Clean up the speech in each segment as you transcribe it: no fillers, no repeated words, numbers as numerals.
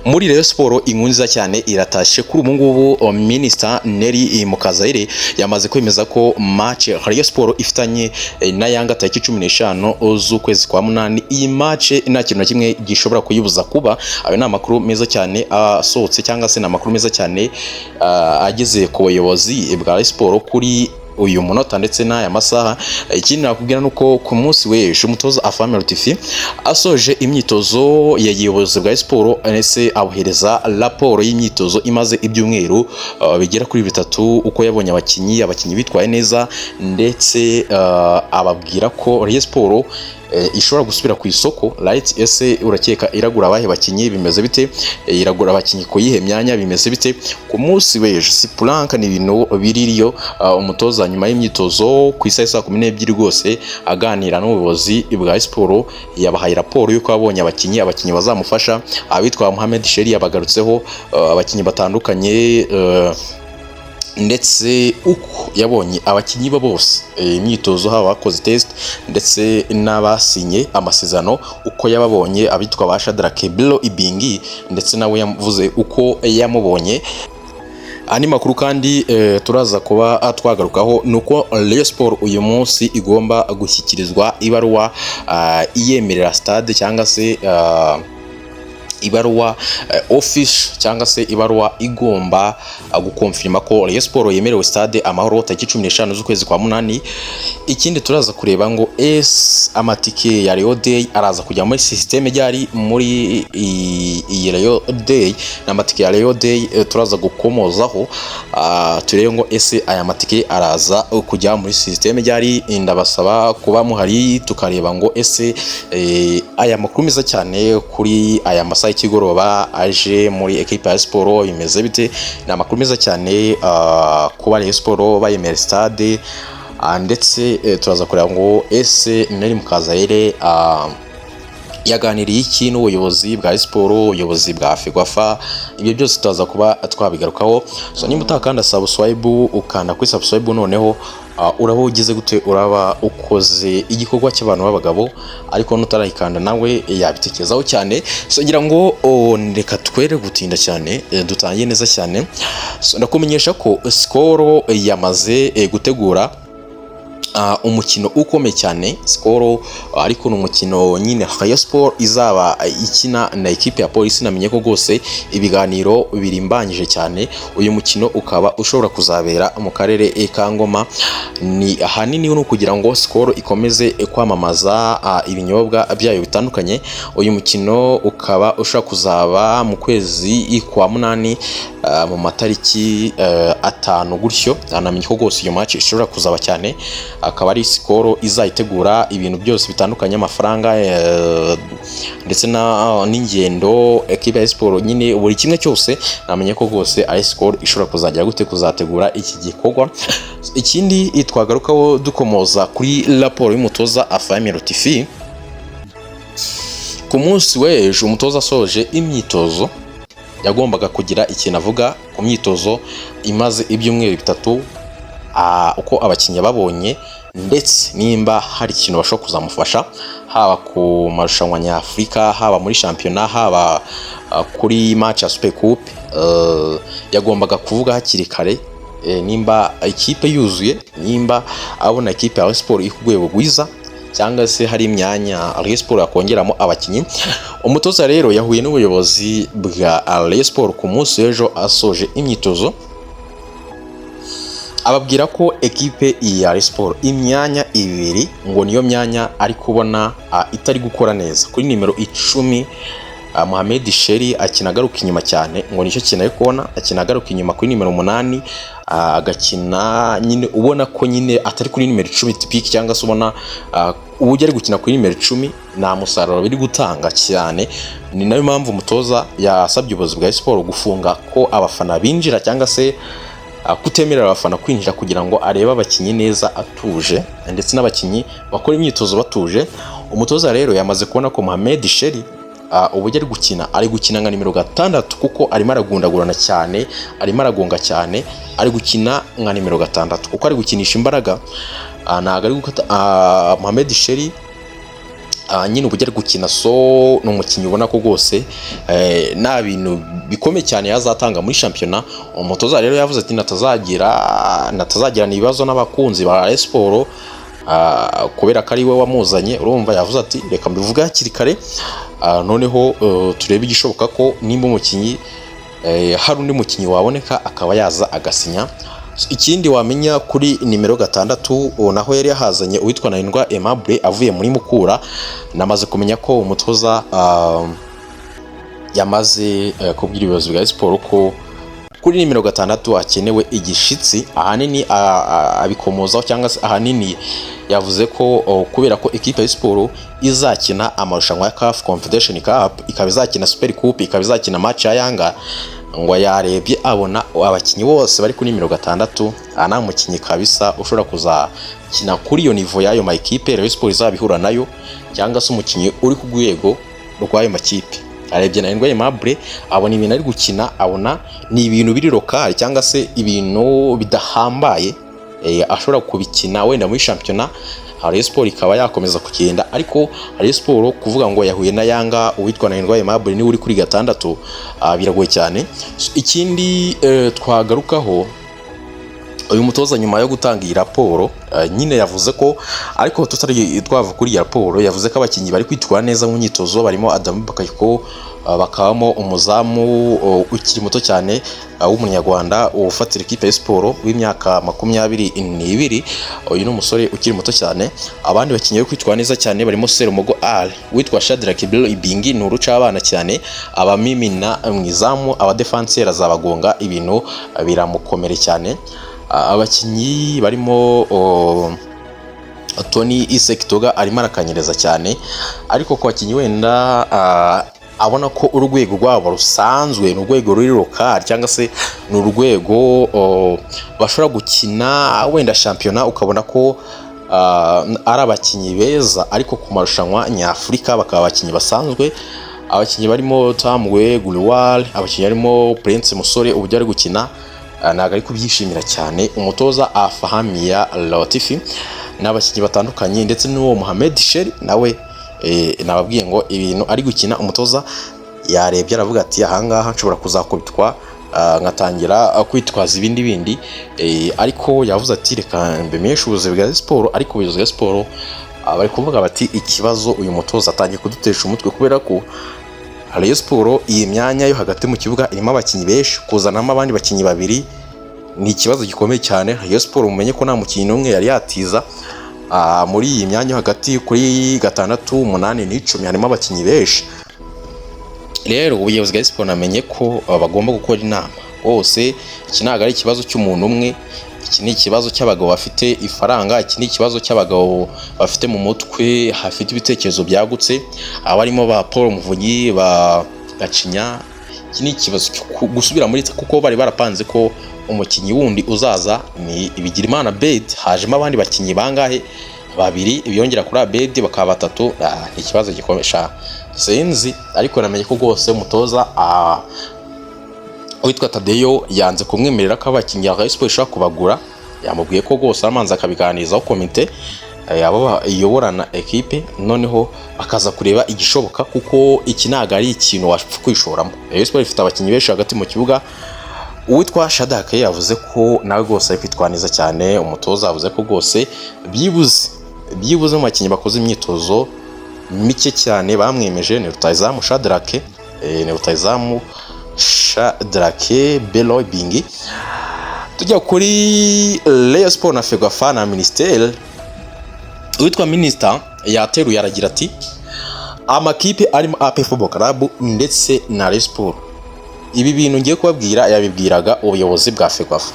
Muri Rayon Sport inkuru nziza cyane iratashe kuri ubu ngubu. Minisita Nelly Mukazayire yamaze kwemeza ko match Rayon Sport ifitanye na Yanga tariki 15 z'ukwezi kwa munani, iyi match nta kintu na kimwe gishobora kuyibuza kuba. Ayo ni amakuru meza cyane asohotse, cyangwa se ni amakuru meza cyane ageze ku buyobozi bwa Rayon Sport kuri uyu munota ndetse n'aya masaha. Ikindi nakubwira nuko ku munsi w'ejo umutoza Afahmia Lotfi asoje imyitozo ya ubuyobozi bwa siporo, ndetse abohereza raporo y'imyitozo imaze ibyumweru bigera kuri 3, uko yabonye abakinnyi bitwaye neza, ndetse ababwira ko Rayon Sport ishobora gusubira ku isoko, right? Ese urakeka iragura abahe bakinnyi? Bimeze bite? Iragura abakinnyi ku yihe myanya? Bimeze bite? Ku munsi w'ejo si prank, ni ibintu biririyo. Umutoza nyuma y'imyitozo ku isaha saa 12 rwose aganira n'ubuyobozi bwa siporo, yabahaye raporo y'uko yabonye abakinnyi bazamufasha. Abitwa Mohamed Sheri yabagarutseho, abakinnyi batandukanye, ndetse uko yabonye abakinnyi be bose, imyitozo, haba abakoze test ndetse n'abasinye amasezerano, uko yababonye, abitwa ba Shadrack Bilo Ibingi, ndetse nawe yavuze uko yamubonye. Andi makuru kandi turaza kuba twagarukaho ni uko Rayon Sport uyu munsi igomba gushyikirizwa ibaruwa iyemerera stade, cyangwa se ibaruwa official, cyangwa se ibaruwa igomba gukonfirma ko Rayon Sport yemerewe Stade Amahoro tariki 15 z'ukwezi kwa munani. Ikindi turaza kureba ngo ese amatike ya Rayon Day araza kujya muri système ryari? Muri iyi Rayon Day n'amatike ya Rayon Day turaza gukomozaho, turebe ngo ese aya matike araza kujya muri système ryari. Ndabasaba kuba muhari tukareba ngo ese aya makuru meza cyane kuri aya masaha y'ikigoroba aje muri ekipa ya siporo bimeze bite? Ni amakuru meza cyane kuba Rayon Sport bayemera stade, ndetse turaza kureba ngo ese Nelly Mukazayire yaganiriye iki n'ubuyobozi bwa siporo, ubuyobozi bwa FEGWAFA. Ibyo byose turaza kuba twabigarukaho. So nimba utakanda subscribe, ukanda kuri subscribe, noneho uraba ugize gute? Uraba ukoze igikorwa cy'abantu b'abagabo, ariko nutarayikanda nawe yabitekerezaho cyane. So ngira ngo reka twere gutinda cyane, dutangiye neza cyane. So ndakumenyesha ko Skol yamaze gutegura umukino ukomeye cyane. Skol, ariko ni umukino nyine Rayon Sport izaba ikina na ekipe ya Polisi. Namenye ko rwose ibiganiro birimbanyije cyane. Uyu mukino ukaba ushobora kuzabera mu karere ka Ngoma. Ni ahanini ni ukugira ngo Skol ikomeze kwamamaza ibinyobwa byayo bitandukanye. Uyu mukino ukaba ushobora kuzaba mu kwezi kwa munani, mu matariki 5 gutyo. Anamenye ko rwose iyo match ishobora kuzaba cyane, akaba ari Skol izayitegura ibintu byose bitandukanye, amafaranga ndetse n'ingendo, ekipe ya siporo nyine, buri kimwe cyose. Namenye ko rwose ari Skol ishobora kuzajya gute kuzategura iki gikorwa. Ikindi twagarukaho dukomoza kuri raporo y'umutoza Afahmia Lotfi, ku munsi w'ejo umutoza asoje imyitozo yagombaga kugira ikintu avuga ku myitozo imaze ibyumweru 3, uko abakinnyi babonye, ndetse nimba hari ikintu bashobora kuzamufasha, haba ku marushanwa nyafurika, haba muri shampiyona, haba kuri match ya Super Coupe. Yagombaga kuvuga hakiri kare nimba ikipe yuzuye, nimba abona ikipe ya Rayon Sport iri ku rwego rwiza, cyangwa se hari imyanya Rayon Sport yakongeramo abakinnyi. Umutoza rero yahuye n'ubuyobozi bwa Rayon Sport ku munsi w'ejo asoje imyitozo, ababwira ko ekipe ya Rayon Sport imyanya ibiri ngo niyo myanya ari kubona itari gukora neza. Kuri nimero 10, Mohamed Sheri akina agaruka inyuma cyane, ngo nicyo kintu ari kubona, akina agaruka inyuma. Kuri nimero 8 agakina nyine ubona ko nyine atari kuri nimero 10 typique, cyangwa se ubona uburyo ari gukina kuri nimero 10 nta musaruro biri gutanga cyane. Ni nayo mpamvu umutoza yasabye ubuyobozi bwa siporo gufunga ko abafana binjira, cyangwa se kutemerera abafana kwinjira, kugira ngo arebe abakinnyi neza atuje, ndetse n'abakinnyi bakora imyitozo batuje. Umutoza rero yamaze kubona ko Mohamed Sheri uburyo ari gukina nka nimero 6, kuko arimo aragundagurana cyane, arimo aragonga cyane, ari gukina nka nimero 6 kuko ari gukinisha imbaraga. Ntabwo ari gukata. Mohamed Sheri Nyine uburyo ari gukina, so ni umukinnyi ubona ko rwose nta bintu bikomeye cyane yazatanga muri shampiyona. Umutoza rero yavuze ati natazagirana ibibazo n'abakunzi ba Rayon Sport, kubera ko ari we wamuzanye. Urumva yavuze ati: "Reka mbivuge hakiri kare, noneho turebe igishoboka, ko nimba umukinnyi hari undi mukinnyi waboneka akaba yaza agasinya." Ikindi wamenya kuri nimero 6, uwo naho yari yahazanye uwitwa Ntarindwa Aimable avuye muri Mukura. Namaze kumenya ko umutoza yamaze kubwira ubuyobozi bwa siporo ko kuri nimero 6 hakenewe igishitsi. Ahanini abikomozaho, cyangwa se ahanini yavuze ko kubera ko ikipe ya siporo izakina amarushanwa ya CAF Confederation Cup, ikaba izakina Super Coupe, ikaba izakina match ya Yanga, ngo yarebye abona abakinnyi bose bari kuri nimero 6, aha nta mukinnyi kabisa ushobora kuzakina kuri iyo niveau y'ayo ma ekipe Rayon Sport izaba ihura nayo, cyangwa se umukinnyi uri ku rwego rw'ayo makipe. Arebye Ntarindwa Aimable, abona ibintu ari gukina, abona ni ibintu biri local cyangwa se ibintu bidahambaye, ashobora kubikina wenda muri shampiyona, Rayon Sport ikaba yakomeza kugenda. Ariko Rayon Sport kuvuga ngo yahuye na Yanga, uwitwa Ntarindwa Aimable niwe uri kuri 6, biragoye cyane. So, ikindi twagarukaho, uyu mutoza nyuma yo gutanga iyi raporo, nyine yavuze ko, ariko tutari twava kuri iyi raporo, yavuze ko abakinnyi bari kwitwara neza mu myitozo barimo Adamu Bakayoko, bakabamo umuzamu ukiri muto cyane w'umunyarwanda ufatira ikipe ya siporo w'imyaka 22. Uyu ni umusore ukiri muto cyane. Abandi bakinnyi bari kwitwara neza cyane barimo Serumogo Ali, witwa Shadrack Bill Ibingi, ni uruca abana cyane, abamimina mu izamu, abadefanseri azabagonga, ibintu biramukomere cyane. Abakinnyi barimo Tony Isekitoga arimo arakanyereza cyane. Ariko ku bakinnyi wenda abona ko urwego rwabo rusanzwe ni urwego ruri local, cyangwa se ni urwego bashobora gukina wenda shampiyona, ukabona ko ari abakinnyi beza, ariko ku marushanwa nyafurika bakaba abakinnyi basanzwe, abakinnyi barimo Tamwe Gulwal, abakinnyi barimo Prince Musore, uburyo ari gukina ntabwo ari kubyishimira cyane umutoza Afahamiya Latifi, n'abakinnyi batandukanye, ndetse n'uwo Mohamed Sheri nawe nababwiye ngo ibintu ari gukina, umutoza yarebye aravuga ati: "Ahangaha nshobora kuzakubitwa, nkatangira kwitwaza ibindi bindi." Ariko yavuze ati: "Reka mbimenyeshe ubuyobozi bwa siporo." Ariko ubuyobozi bwa siporo bari kuvuga bati: "Ikibazo, uyu mutoza atangiye kudutesha umutwe, kubera ko Rayon Sport iyi myanya yo hagati mu kibuga irimo abakinnyi benshi, kuzanamo abandi bakinnyi babiri ni ikibazo gikomeye cyane." Rayon Sport mumenye ko nta mukinnyi n'umwe yari yatiza muri iyi myanya yo hagati, kuri 6, 8 n'10, harimo abakinnyi benshi. Rero ubuyobozi bwa siporo namenye ko bagomba gukora inama bose. Iki ntabwo ari ikibazo cy'umuntu umwe, iki ni ikibazo cy'abagabo bafite ifaranga, iki ni ikibazo cy'abagabo bafite mu mutwe hafite ibitekerezo byagutse, abarimo ba Paul Muvunyi, ba Gacinya. Iki ni ikibazo cyo gusubira muri, kuko bari barapanze ko umukinnyi wundi uzaza ni Bigirimana Abedi, hajemo abandi bakinnyi bangahe? Babiri biyongera kuri Abedi, bakaba batatu. Ni ikibazo gikomeye sha, sinzi. Ariko namenye ko rwose umutoza witwa Tadeyo yanze kumwemerera ko abakinnyi ya Rayon Sports ishobora kubagura. Yamubwiye ko rwose aramanza akabiganirizaho komite abo bayoborana ekipe, noneho bakaza kureba igishoboka, kuko iki ntabwo ari ikintu wapfa kwishoramo. Rayon Sports ifite abakinnyi benshi hagati mu kibuga. Uwitwa Shadake yavuze ko nawe rwose ari kwitwara neza cyane. Umutoza yavuze ko rwose byibuze mu bakinnyi bakoze imyitozo mike cyane bamwemeje ni rutahizamu Shadrake, ni rutahizamu Shadrake Beloy Bingi. Tujya kuri Rayon Sport na FEGAFA na Minisiteri, uwitwa Minisita yateruye aragira ati: "Amakipe arimo APR Football Club ndetse na Rayon Sport, ibi bintu ngiye kubabwira." Yabibwiraga ubuyobozi bwa FEGAFA.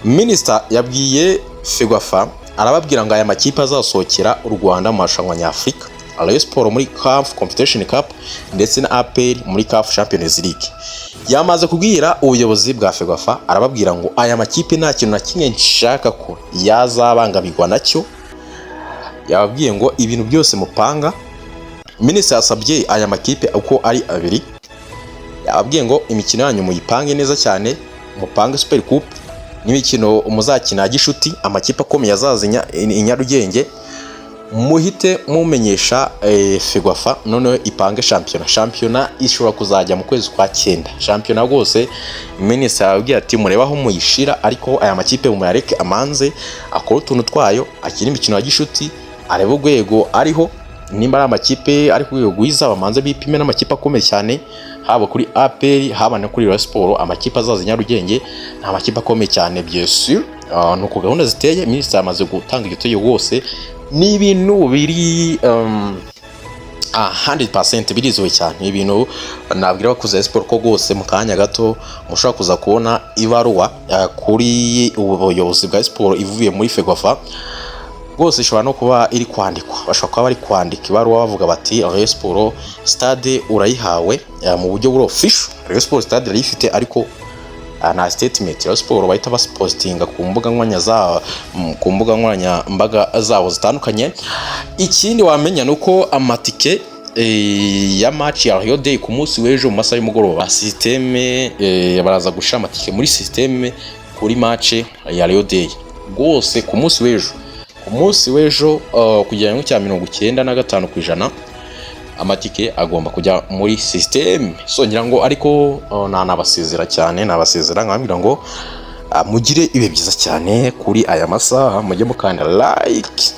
Minisita yabwiye FEGAFA, arababwira ngo aya makipe azasohokera u Rwanda mu marushanwa nyafurika, Rayon Sport muri CAF Confederation Cup ndetse na APR muri CAF Champions League, yamaze kubwira ubuyobozi bwa FEGAFA, arababwira ngo aya makipe nta kintu na kimwe nshaka ko yazabangamirwa nacyo. Yababwiye ngo ibintu byose mupanga, Minisitiri yasabye aya makipe uko ari abiri, yababwiye ngo imikino yanyu muyipange neza cyane, mupange Super Coupe n'imikino muzakina ya gishuti, amakipe akomeye azaza i Nyarugenge. Muhite mumenyesha FEGWAFA, noneho ipange shampiyona. Shampiyona ishobora kuzajya mu kwezi kwa cyenda. Shampiyona rwose minisitiri yababwiye ati: "Murebe aho muyishira, ariko aya makipe muyareke amanze akore utuntu twayo, akine imikino ya gishuti, arebe urwego ariho. Nimba ari amakipe ari ku rwego rwiza, bamanze bipime n'amakipe akomeye cyane, haba kuri APR, haba no kuri Rayon Sport. Amakipe azaza i Nyarugenge ni amakipe akomeye cyane, bien sûr." Nuko gahunda ziteye. Minisitiri amaze gutanga iryo tegeko rwose, ni ibintu biri 100% birizewe cyane. Ni ibintu nabwira abakuze siporo ko rwose mu kanya gato mushobora kuza kubona ibaruwa kuri ubuyobozi bwa siporo ivuye muri FEGWAFA. Rwose ishobora no kuba iri kwandikwa, bashobora kuba bari kwandika ibaruwa bavuga bati: "Rayon Sport, stade urayihawe mu buryo buri official." Rayon Sport stade irayifite, ariko nta statement Rayon Sport bahita basipostinga ku mbuga nkoranyambaga zabo zitandukanye. Ikindi wamenya ni uko amatike ya match ya Rayon Day ku munsi w'ejo mu masaha y'umugoroba, système baraza gushira amatike muri système kuri match ya Rayon Day rwose ku munsi w'ejo kugera mu cya 95% amatike agomba kujya muri système. So ngira ngo ariko nabasezera cyane, nabasezera nkababwira ngo mugire ibihe byiza cyane kuri aya masaha, mujye mukanda like.